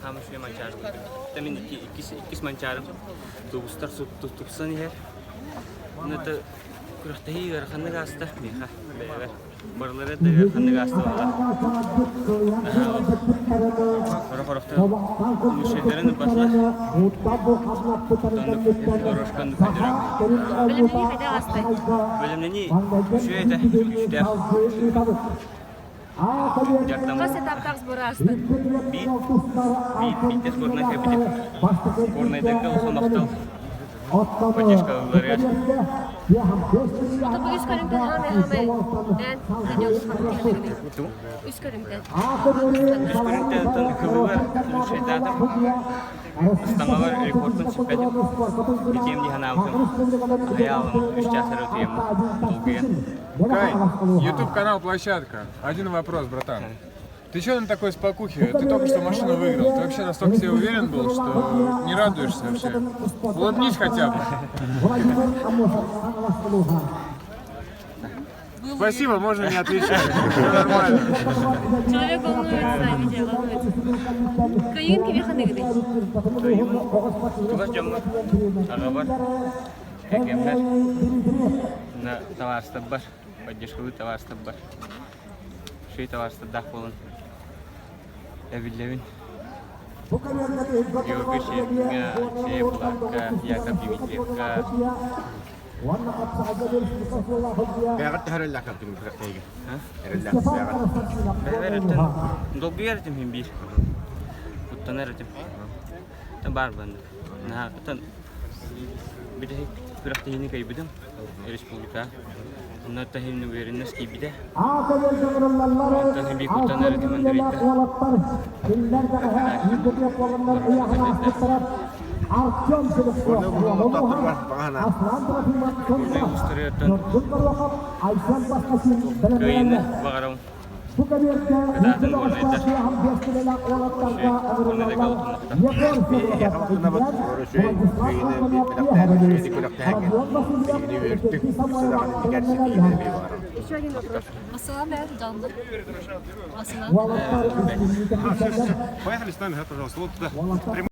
Хаамыы үчүгэй Манчаары курдук. Мин иккис Манчаарым тубустар тупсан иһэр. Это күрэхтэһии ыараханнык ааста миэхэ бэйэбэр. Барылара да ыараханнык ааста буолла. Хорох-хорохтор мушердарын ылбатылар. Оннук дорожканы көтөрөм. Бэлэмнэнии хайдах аастай? Бэлэмнэнии үчүгэй этэ, күүстээх. Хас этаптаах сбор аастын? Биир, биир, биирдэ сборнай кэлбитим. Горнайдарга улахан махтал поддержкаларыгар. Ото бу үс көрүҥтэн хаамай хаамай эн тренер Үс көрүҥтэн. Үс көрүҥтэн кылыгар лучшайдаатым. Ыстаҥалар рекордун сиппэтим. Итиэм дии санаабытым. Аһайаалым үс чаас эрэ утуйаммын долгуйан. Кай, YouTube канал «Площадка». Один вопрос, братан. Ты что на такой спокухе? Ты только что машину выиграл. Ты вообще настолько себе уверен был, что не радуешься вообще? Улыбнись хотя бы. Спасибо, можно не отвечать. Все нормально. Человек волнуется, Витя волнуется. Кыайыын кимиэхэ аныгыный? Чугас дьоммор, аҕабар, кэргэммэр, на табаарыстарбар, поддержкалыы табаарыстарбар, үчүгэй табаарыстардаах буолан эбиллэбин. Георгий Щепкиҥҥэ, Алексей Булакка, Яков Дмитриевка. Бэҕэр төһө эрэллээх кэлтиҥ күрэхтэһиигэ? Эрэллээх бэҕэр. Бэҕэр өттүн долгуйар этим иһин биир. Куттанар этим. Баар баннык. Наһаа бүтэһик күрэхтэһиини кыайбытым республика. Онно таһын уверенность киирбитэ. Онтон биир куттанар этим Андрейтан. Горнай устарыттан кыайыыны баҕарабын. Кытаатын горнайдар. Горнайдарга улаханныктар. Еще один вопрос. Поехали с нами, пожалуйста. Вот туда.